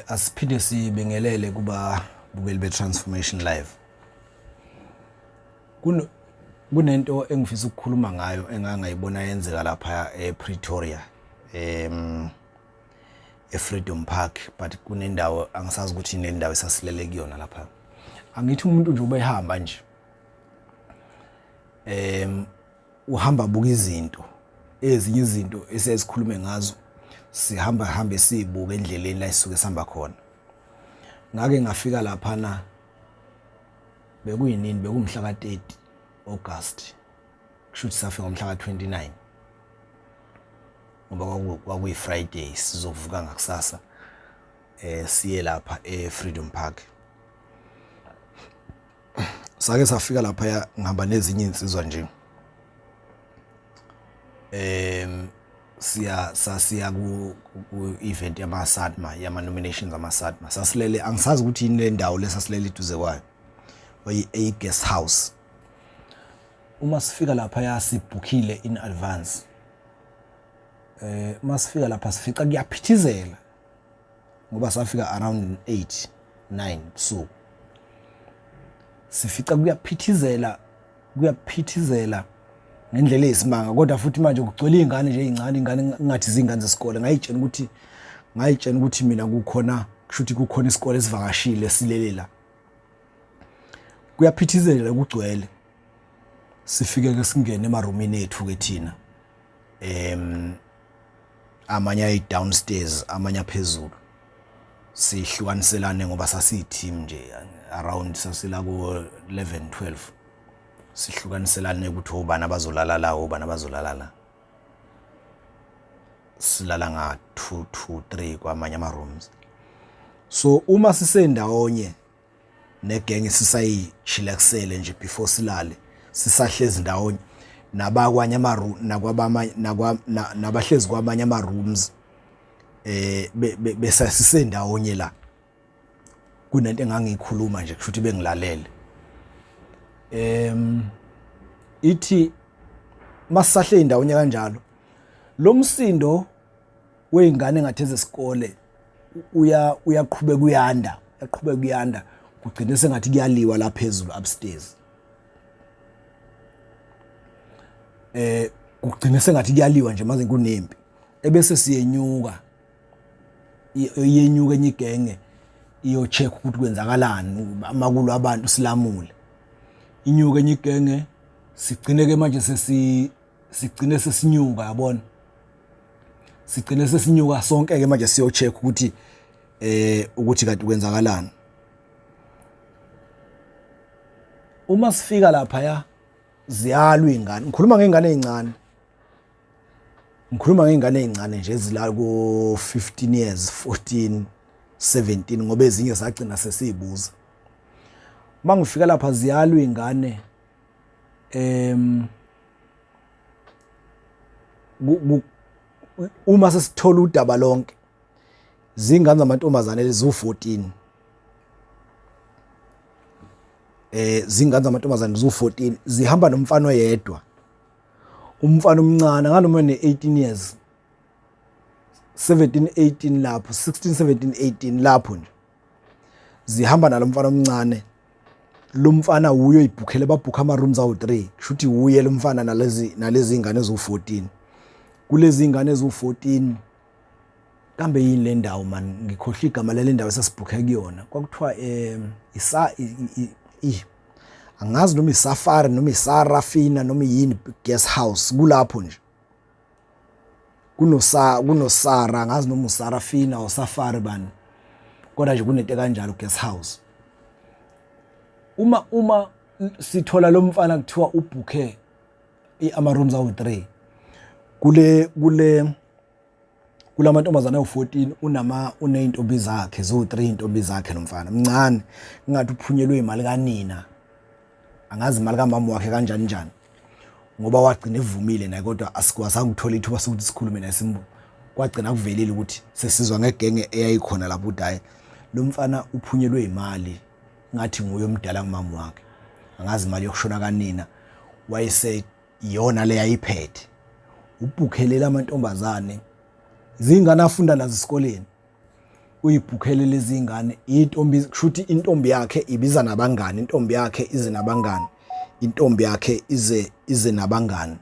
Asiphinde sibingelele kuba bukeli be Transformation Live. Kun kunento engifisa ukukhuluma ngayo engangayibona yenzeka lapha ePretoria eFreedom Park, but kunendawo angisazi ukuthi inendawo esasilele kuyona lapha. Angithi umuntu nje ubehamba nje uhamba buka izinto, ezinye izinto esesikhulume ngazo sihamba hambe sibuke endleleni la isuke sihamba khona. Ngake ngafika laphana, bekuyinini? Bekumhla ka-30 August, kusho ukuthi safika ngomhla ka-29 ngoba kwakuyi-Friday, sizovuka ngakusasa siye lapha e-Freedom Park. Sake safika lapha, ngihamba nezinye insizwa nje, siya sasiya ku event yama SATMA, yama nominations ama SATMA. Sasilele, angisazi ukuthi yini le ndawo lesasilele iduze kwayo, oyi guest house. Uma sifika lapha yasibhukhile in advance, masifika lapha sifica kuyaphithizela ngoba safika around 8 9 busuku. Sifica kuyaphithizela, kuyaphithizela ngendlela eyisimanga, kodwa futhi manje kugcwele iy'ngane nje ey'ncane, iy'ngane ngathi ziy'ngane zesikole. Ngayitshela ukuthi mina kukhona, kusho ukuthi kukhona isikole esivakashile silele la. Kuyaphithizela, kugcwele. Sifike-ke singene emarumini ethu-ke thina, amanye ayi downstairs, amanye aphezulu, sihlukaniselane ngoba sasiyi-team nje around sasila ku 11 12, sihlukaniselane ukuthi obani abazolala la, obani abazolala la. Silala nga 2 2 3 kwamanye ama rooms. So uma sisendawonye negenge sisayichillaxele nje before silale, sisahlezi ndawonye nabakwanye ama nakwabamanye nabahlezi kwamanye ama rooms, besasisendawonye la, kunento engangiyikhuluma nje, kusho ukuthi bengilalele. Ithi masisahle indawonye kanjalo, lo msindo wey'ngane ngathi ezesikole uya uyaqhubeka uyanda, uyaqhubeka uyanda, kugcine sengathi kuyaliwa la phezulu upstairs. Kugcine sengathi kuyaliwa nje manje, kunempi. Ebese siyenyuka, iyenyuka enye igenge iyo-check ukuthi kwenzakalani, amakulo abantu silamule. Inyuka enye igenge, sigcine ke manje sigcine sesinyuka, yabona, sigcine sesinyuka sonke ke manje siyo-check ukuthi kanti kwenzakalani. Uma sifika lapha ya ziyalwa iy'ngane, ngikhuluma ngey'ngane ey'ncane, ngikhuluma ngey'ngane ey'ncane nje ezila ko-15 years, 14, 17, ngoba ezinye sagcina sesiyibuza. Uma ngifika lapha ziyalwa iy'ngane, uma sesithola udaba lonke, zingane zamantombazane leziwu-14, zingane zamantombazane ziwu-14, zihamba nomfana oyedwa, umfana omncane nganoma ne-18 years, 17, 18 lapho, 16, 17, 18 lapho nje. Zihamba nalo mfana omncane. Lo mfana wuye oyibhukhele, babhukha ama-rooms awu-3, kusho ukuthi wuye lo mfana nalezi ingane eziwu-14. Kulezi ingane eziwu-14, kambe yini le ndawo man, ngikhohlwa igama lale ndawo esasibhukhe kuyona, kwakuthiwa isa i angazi noma isafari noma isarafina noma yini guest house kulapho nje. Kunosara, angazi noma usarafina or safari bani, kodwa nje kunento kanjalo, guest house. Uma sithola lo mfana kuthiwa ubhukhe ama rooms awu3 kule kulamantombazane awu14, unama uneyintombi zakhe zo3, intombi zakhe. Lo mfana mncane, ngathi uphunyelwe imali kanina, angazi imali kamama wakhe kanjani njani, ngoba wagcina evumile naye, kodwa asikwazanga ukuthola ithuba sokuthi sikhulume naye simbu. Kwagcina kuvelile ukuthi sesizwa ngegenge eyayikhona lapho ukuthi hayi, lo mfana uphunyelwe imali, ngathi nguye omdala kumama wakhe, angazi imali yokushona kanina, wayese iyona le yayiphethe, ubhukhelela amantombazane, zingane afunda nazo esikoleni. Uyibhukhele lezi ngane intombi, kushuthi intombi yakhe ibiza nabangani, intombi yakhe ize nabangani, intombi yakhe ize nabangani.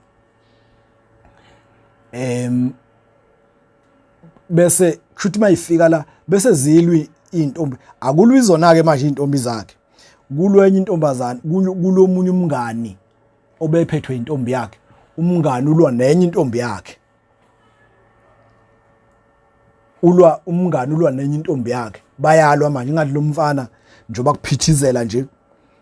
Bese kushuthi mayifika la bese zilwi intombi, akulwi zona ke manje intombi zakhe, kulwenye intombazane, kulomunye umngani obephethwe intombi yakhe, umngani ulwa nenye intombi yakhe, ulwa umngani ulwa nenye intombi yakhe, bayalwa manje. Ingathi lo mfana njengoba kuphithizela nje,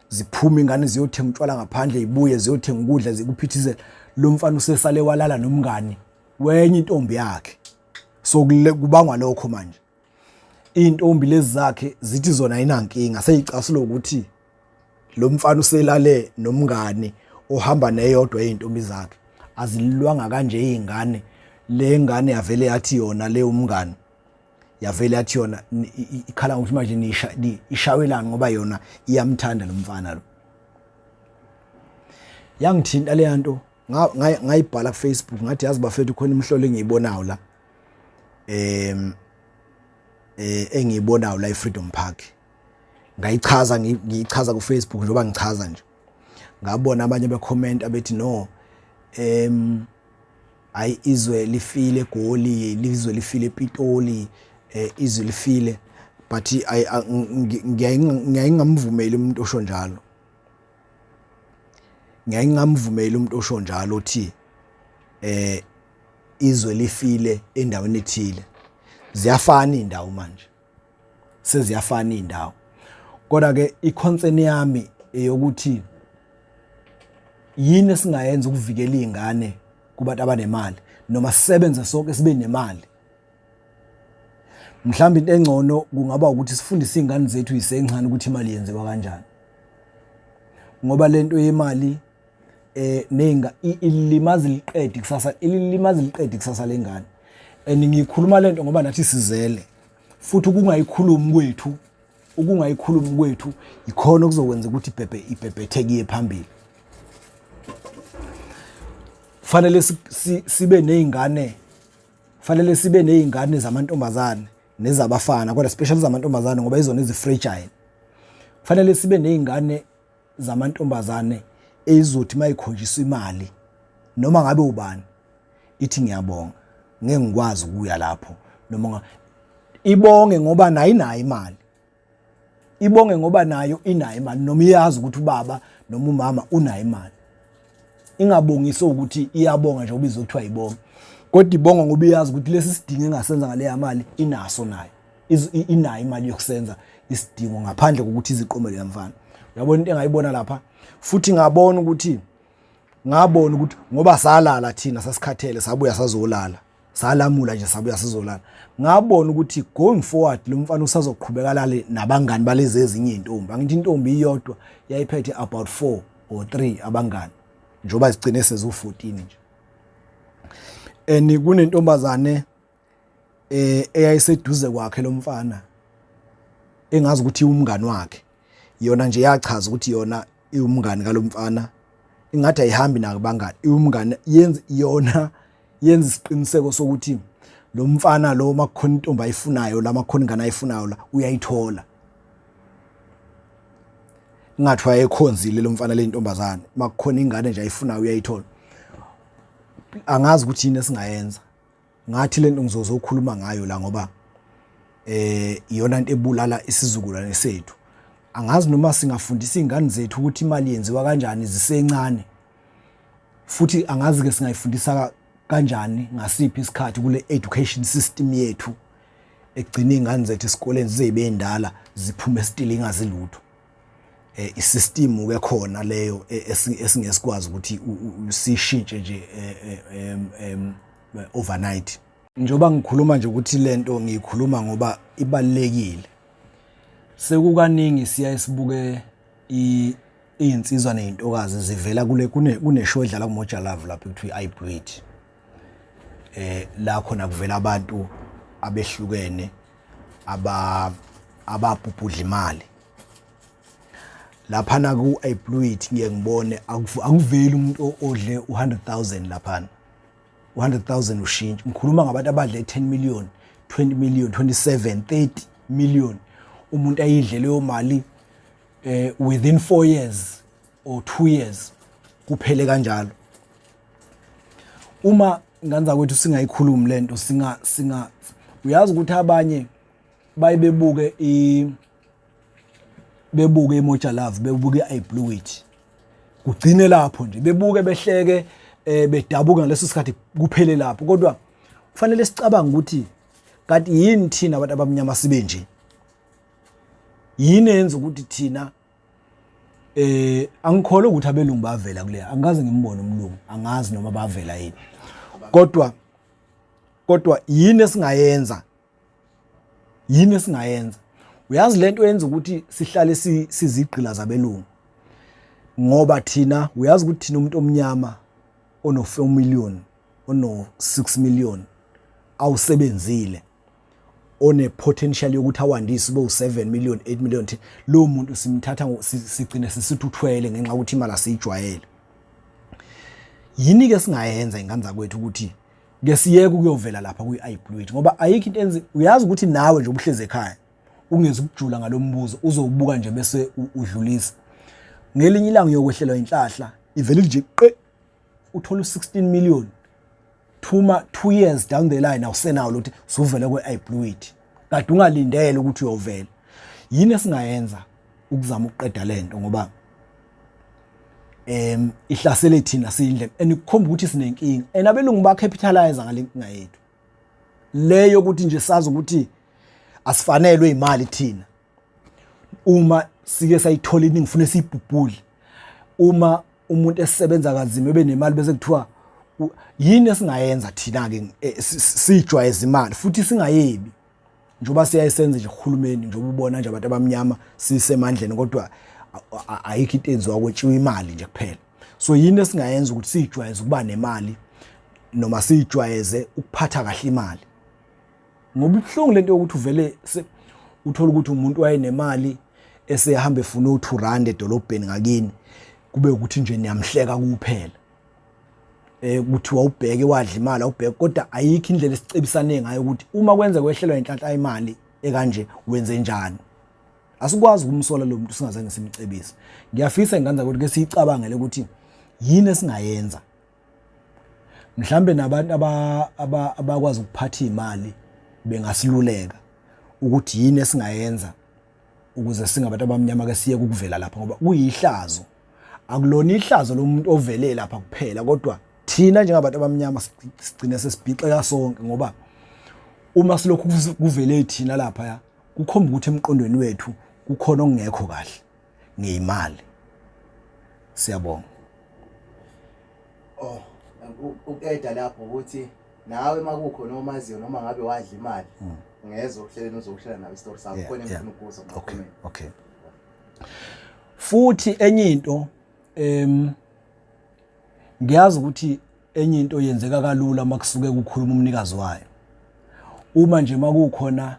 ziphuma ingane ziyothenga utshwala ngaphandle, ibuye ziyothenga ukudla, zikuphithizela, lo mfana usesale walala nomngani wenye intombi yakhe. So kubangwa lokho manje. Iy'ntombi lezi zakhe zithi zona ayinankinga, seyicasula ukuthi lo mfana uselale nomngani ohamba neyodwa yey'ntombi zakhe. Azilwanga kanje iy'ngane, le ngane yavele yathi yona le umngani yavele yathi yona ikhala ngokuthi manje ishawelani ngoba yona iyamthanda lo mfana lo. Yangithinta leya nto, ngayibhala ku-Facebook, ngathi yazi bafethu khona imihlolo engiyibonayo la, engiyibonayo la e-Freedom Park. Ngayichaza, ngiyichaza ku-Facebook njengoba ngichaza nje, ngabona abanye bekhomenta bethi no, hayi izwe lifile eGoli, lizwe lifile ePitoli, izwe lifile, but ngiyayingamvumeli umuntu osho njalo, ngiyayingamvumeli umuntu osho njalo uthi izwe lifile endaweni ethile. Ziyafana indawo manje, seziyafana indawo. Kodwa ke i-concern yami eyokuthi yini esingayenza ukuvikela izingane kubantu abanemali, noma sisebenze sonke sibe nemali. Mhlawumbe into engcono kungaba ukuthi sifundise izingane zethu isencane ukuthi imali yenziwa kanjani, ngoba lento yemali nenga ilimaza liqede kusasa, ilimaza liqede kusasa lengane. And ngikhuluma lento ngoba nathi sizele, futhi ukungayikhulumi kwethu, ukungayikhulumi kwethu ikhona okuzokwenza ukuthi ibhebhe ibhebhetheke phambili. Fanele sibe nezingane, fanele sibe nezingane zamantombazane nezabafana, kodwa especially zamantombazane ngoba izona ezi-fragile. Fanele sibe nezingane zamantombazane ezizothi mayikhonjiswa imali noma ngabe ubani ithi ngiyabonga, ngeke ngikwazi ukuya lapho, noma ibonge ngoba nayo inayo imali, ibonge ngoba nayo inayo imali, noma iyazi ukuthi ubaba noma umama unayo imali. Ingabongisi ukuthi iyabonga nje ubizwe kuthiwa ibonga, kodwa ibonga ngoba iyazi ukuthi lesi sidingo engasenza ngaleya mali inaso nayo, inayo imali yokusenza isidingo ngaphandle kokuthi iziqomele yamfana. Uyabona into engayibona lapha, futhi ngabona ukuthi ngoba salala thina sasikhathele, sabuya sazolala, salamula nje sabuya sizolala, ngabona ukuthi going forward lo mfana usazoqhubeka lale nabangani balezi ezinye izintombi. Angithi intombi iyodwa yayiphethe about 4 or 3 abangani, njengoba zigcine sezu-14 nje. And kunentombazane eyayiseduze kwakhe lo mfana, engazi ukuthi umngani wakhe, yona nje yachaza ukuthi yona iwumngani kalomfana, ingathi ayihambi nakubangani, iwumngani, yenza yona yenza isiqiniseko sokuthi lo mfana lo makukhona intombi ayifunayo la, makukhona ingane ayifunayo la, uyayithola. Ngathi wayekhonzile lo mfana le ntombazane, makukhona ingane nje ayifunayo uyayithola. Angazi ukuthi yini esingayenza. Ngathi lento ngizozokhuluma ngayo la ngoba iyona into ebulala isizukulwane sethu. Angazi noma singafundisa izingane zethu ukuthi imali yenziwa kanjani zisencane, futhi angazi ke singayifundisa kanjani ngasiphi isikhathi kule education system yethu egcina izingane zethu esikoleni zize zibe indala ziphume still ingazi lutho. I-system ke khona leyo esingesikwazi ukuthi sishintshe nje overnight. Njengoba ngikhuluma nje ukuthi lento ngiyikhuluma ngoba ibalulekile, sekukaningi siya sibuke izinsizwa nezintokazi zivela kule kune show edlala kuMoja Love lapho kuthiwa i Blew It, la khona kuvela abantu abehlukene ababhubhudla imali. Laphana ku I Blew It ngiye ngibone akuveli umuntu odle u100,000 laphana, 100,000 ushintshe. Ngikhuluma ngabantu abadle 10 million, 20 million, 27, 30 million, umuntu ayidle leyo mali within 4 years or 2 years, kuphele kanjalo. Uma ngane zakwethu singayikhulumi lento, singa singa uyazi ukuthi abanye baye bebuke iMoja Love, bebuke i Blew It, kugcine lapho nje, bebuke behleke, bedabuka ngaleso sikhathi, kuphele lapho. Kodwa kufanele sicabange ukuthi kanti yini thina abantu abamnyama sibe nje? Yini eyenza ukuthi thina angikholwa ukuthi abelungu bavela kule, angikaze ngimbone umlungu, angazi noma bavela yini, kodwa yini esingayenza? Yini esingayenza? Uyazi lento yenza ukuthi sihlale sizigqila zabelungu, ngoba thina, uyazi ukuthi thina umuntu omnyama ono 4 million, ono 6 million awusebenzile, one potential yokuthi awandise ube u7 million, 8 million, lo muntu simthatha sigcine sisithi uthwele ngenxa yokuthi imali asiyijwayele. Yini ke singayenza, ingane zakwethu, ukuthi ke siyeke ukuyovela lapha kwi-I Blew It? Ngoba ayikho into enzi. Uyazi ukuthi nawe nje ubuhlezi ekhaya ungezi ukujula ngalombuzo, uzowubuka nje bese udlulisa. Ngelinye ilanga uyokwehlelwa inhlahla, ivele nje qe, uthola u16 million, 2 years down the line awusenawo ukuthi suvele kwe-I Blew It, kade ungalindele ukuthi uyovela. Yini esingayenza ukuzama ukuqeda lento? Ngoba ihlasele thina siyindlela and kukhomba ukuthi sinenkinga, and abelungu ba capitalize ngale nkinga yethu leyo, ukuthi nje sazi ukuthi asifanelwe imali thina. Uma sike sayithola iningi, ngifuna siyibhubhule. Uma umuntu esebenza kanzima ebe nemali, bese kuthiwa yini esingayenza thina ke sijwayeze imali futhi singayebi, njengoba siyayisenza nje kuhulumeni? Njengoba ubona nje abantu abamnyama sisemandleni, kodwa ayikho into enziwa, kwetshiwa imali nje kuphela. So yini esingayenza ukuthi siyijwayeze ukuba nemali noma siyijwayeze ukuphatha kahle imali? Ngoba ibuhlungu lento yokuthi uvele uthola ukuthi umuntu wayenemali esehamba efuna u2 rand edolobheni ngakini, kube ukuthi nje niyamhleka kuphela, kuthiwa ubheke wadla imali, awubheke. Kodwa ayikho indlela esicebisane ngayo ukuthi uma kwenze kwehlelwa inhlanhla imali ekanje, wenze njani? Asikwazi ukumsola lo muntu singazange simcebise. Ngiyafisa, ingane zakwethu, ke siyicabangele ukuthi yini esingayenza. Mhlambe nabantu abakwazi ukuphatha imali bengasiluleka ukuthi yini esingayenza ukuze singabantu abamnyama ke siye ukuvela lapha, ngoba kuyihlazo. Akulona ihlazo lomuntu ovele lapha kuphela, kodwa thina njengabantu abamnyama sigcine sesibhixeka sonke, ngoba uma silokhu kuvele thina lapha ya, kukhomba ukuthi emqondweni wethu kukhona okungekho kahle ngeyimali. Siyabonga. Oh, uqeda lapho ukuthi nawe makukho noma aziyo noma ngabe wadla imali, ungeza ohlelweni uzokushela nawe isitori sakho khona engifuna ukuzwa kuma-comment. Okay, futhi enye into, ngiyazi ukuthi enye into yenzeka kalula makusuke kukhuluma umnikazi wayo. Uma nje makukhona,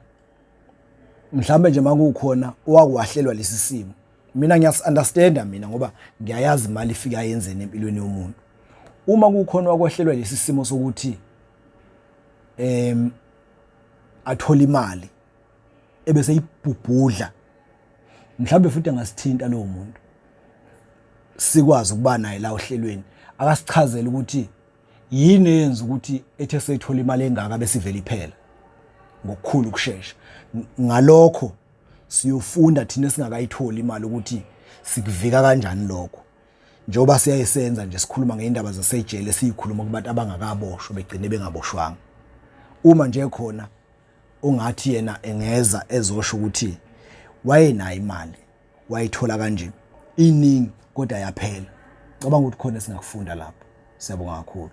mhlambe nje makukhona owakwahlelwa lesi simo, mina ngiyasi-understanda mina, ngoba ngiyayazi imali ifika yenzeni empilweni yomuntu. Uma kukhona wakwehlelwa lesi simo sokuthi athola imali ebese ibhubhudla, mhlawumbe futhi angasithinta lowo muntu, sikwazi ukuba naye la ohlelweni, akasichazele ukuthi yini eyenza ukuthi ethe seyithola imali engaka besivele iphela ngokukhulu ukushesha. Ngalokho siyofunda thina esingakayitholi imali ukuthi sikuvika kanjani lokho, njengoba siyayisenza nje sikhuluma ngeindaba zasejele, siyikhuluma kubantu abangakaboshwa begcine bengaboshwanga. Uma nje khona ongathi yena engeza ezosho ukuthi wayenayo imali, wayithola kanje iningi, kodwa yaphela, cabanga ukuthi khona esingakufunda lapho. Siyabonga kakhulu.